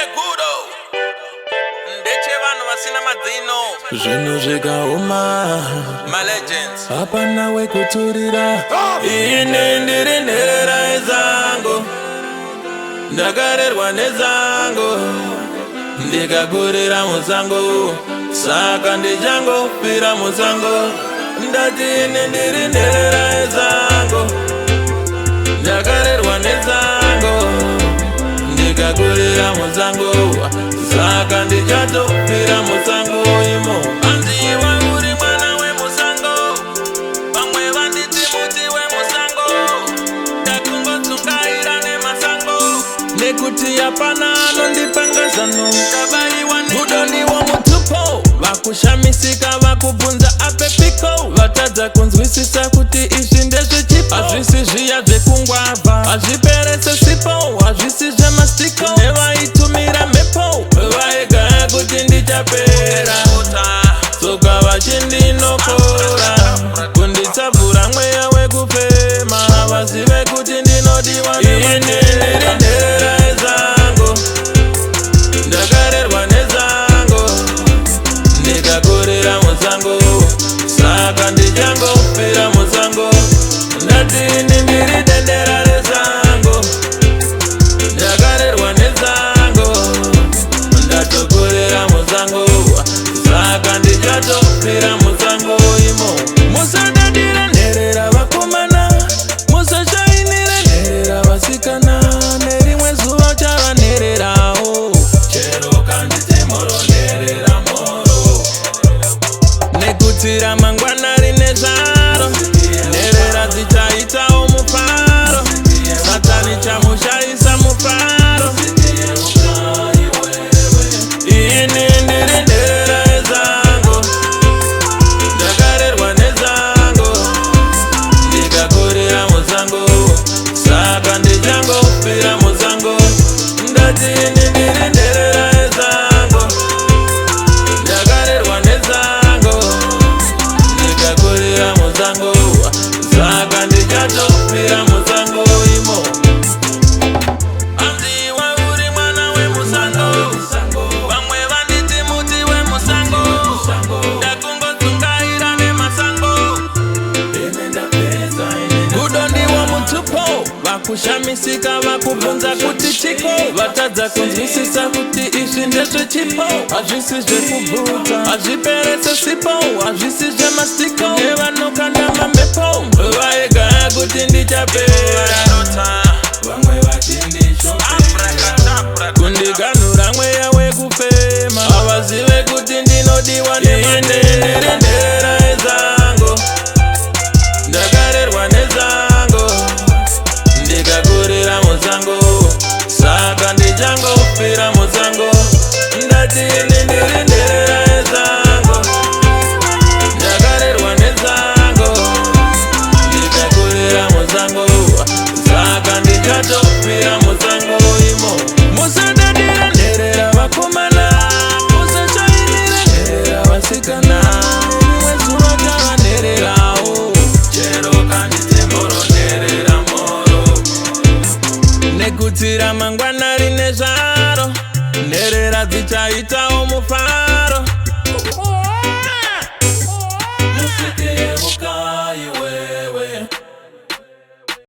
Chegudo ndechevanhu vasina madzino. Zvinhu zvikaoma, Ma legends. Hapana wekuturira. Ini ndiri nherera yesango, ndakarerwa nesango, ndikakurira musango, saka ndichangofira musango. Ndati ini ndiri nherera yesango, ndakarerwa nesango, ndikakurira musango, saka ndichatofira musango imo. Hanzi iwe uri mwana wemusango, vamwe vanditi muti wemusango, ndakungodzungaira nemasango. Nekuti hapana anondipanga zano. Ndabaiwa. Gudo ndiwo mutupo, vakushamisika vakubvunza apepiko, vatadza kunzwisisa kuti izvi ndezvechipo. Hazvisi zviya zvekungwavha, hazviperese sipo, hazvisi zvemastiko. Nevaitumira mhepo vaigaya kuti ndichapera, tsoka vachindinokora kunditsabvura mweya wekufema. Havazive kuti ndinodiwa. Ini ndiri nherera yesango, ndakarerwa nesango, ndikakurira musango, saka ndichangofira musango. Ndati ini ndiri dendera resango, ndakarerwa nesango, ndatokurira musango, saka ndichatofira musango imo. Musadadira nherera vakomana, musashainira nherera vasikana, nerimwe zuva chavanhererawo. Chero kanditi moro, nherera moro. Nekuti ramangwana rine zvaro, nherera dzichaitawo mufaro, Satani chamushaisa mufaro. Ini ndiri nherera yesango, ndakarerwa nesango, ndikakurira musango, saka ndichangofira musango. Ndati ini ndiri nherera yesango, ndakarerwa nesango, ndikakurira musango, saka ndichatofira musango imo. Hanzi iwe uri mwana wemusango, vamwe vanditi muti wemusango, ndakungodzungaira nemasango. Gudo ndiwo mutupo, vakushamisika vakubvunza kuti chiko, vatadza kunzwisisa kuti izvi ndezvechipo. Hazvisi zvekubvuta, hazviperese sipo, hazvisi zvemastiko. Nevanokanda mamhepo vaigaya kuti ndichapera, Vamwe vachindishopera kundiganhura mweya wekufema. Havazive kuti ndinodiwa. Nderera yesango, ndakarerwa nesango, ndikakurira musango, saka ndichangofira musango. Ndati ini ndiri nherera yesango, ndakarerwa nesango, ndikakurira musango, saka ndichatofira musango imo. Musadadira nherera vakomana, musashainira nherera vasikana, rimwe zuva tavanhererawo. Chero kanditi moro, nherera moro. Nekuti ramangwana rine zvaro, nherera dzichaitawo.